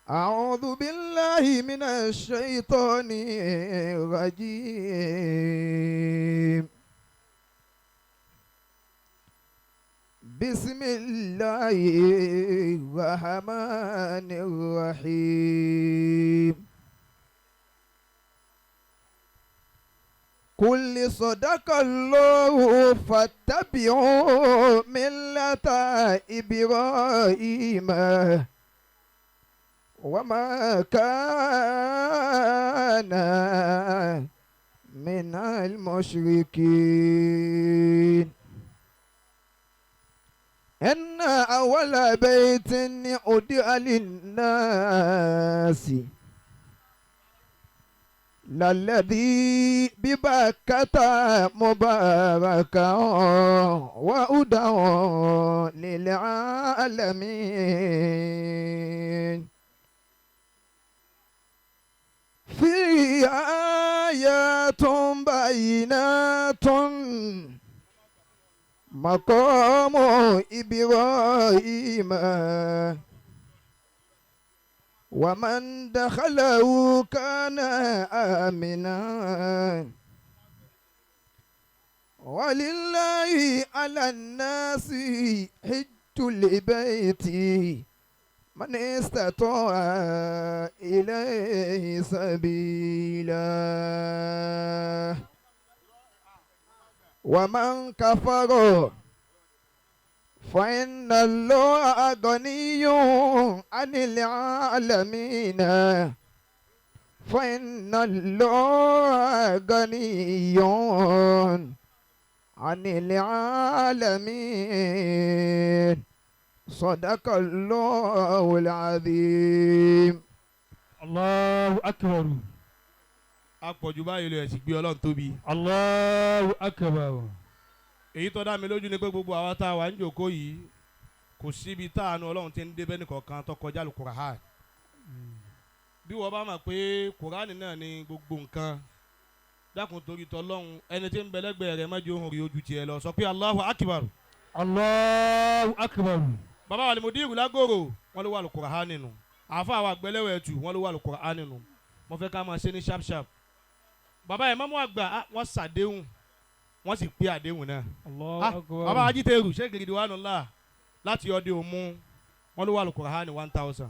أعوذ بالله من الشيطان الرجيم. بسم الله الرحمن الرحيم. قل صدق الله فاتبعوا ملة إبراهيم وما كان من المشركين. إن أول بيت أودع للناس للذي ببكة مباركا وهدى للعالمين. فيه آيات بينات مقام إبراهيم ومن دخله كان آمنا ولله على الناس حج البيت من استطاع إليه سبيلا ومن كفر فإن الله غني عن العالمين. فإن الله غني عن العالمين. صدق الله العظيم. Allahu akbar. Apọ̀jù báyìí lè sì gbé Ọlọ́run tóbi. Allahu akbar. Èyí tó dá mi lójú ni pé gbogbo àwa tá a wà ń jòkó yìí kò síbi táànù Ọlọ́run ti ń débẹ́ nìkọ̀ọ̀kan tó kọjá lu Kùránì. Bí wọ́n bá mọ̀ pé Kùránì náà ni gbogbo nǹkan, dákun torí tọlọ́run, ẹni tí ń bẹ lẹ́gbẹ̀ẹ́ rẹ̀ má jẹ́ ohun rí ojú tiẹ̀ lọ, sọ pé Allahu akbar. Allahu akbar. Bàbá wa ni mo dín ìrù lágòrò, wọn ló wà lu Kùránì nù. Àáfà àwọn àgbẹ̀lẹ̀wẹ̀ ẹ̀tù wọn ló wà lu Kùránì nù. Mo fẹ́ ká máa ṣe ní sharp sharp. Bàbá yẹn mọ́mú àgbà, wọ́n ṣàdéhùn, wọ́n sì pé àdéhùn náà. Allahu akbar. Bàbá ajítẹ̀rù ṣé gidi wà nù láà láti ọdẹ òmu, wọn ló wà lu Kùránì 1000.